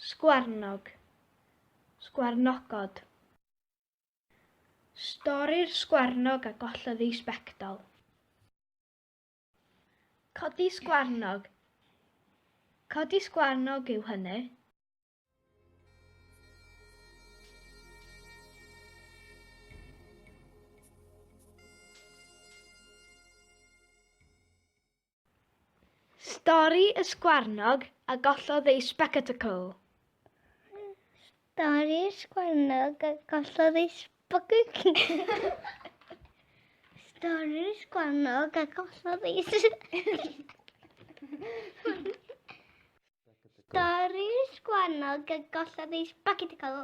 Sgwarnog. Sgwarnogod. Stori'r sgwarnog a gollodd ei sbectol. Codi sgwarnog. Codi sgwarnog yw hynny. Stori y sgwarnog a gollodd ei sbectacl. Stori'r sgwarnog a gollodd ei sbectacl. Stori'r sgwarnog a gollodd ei Stori'r sgwarnog a gollodd ei sbectacl.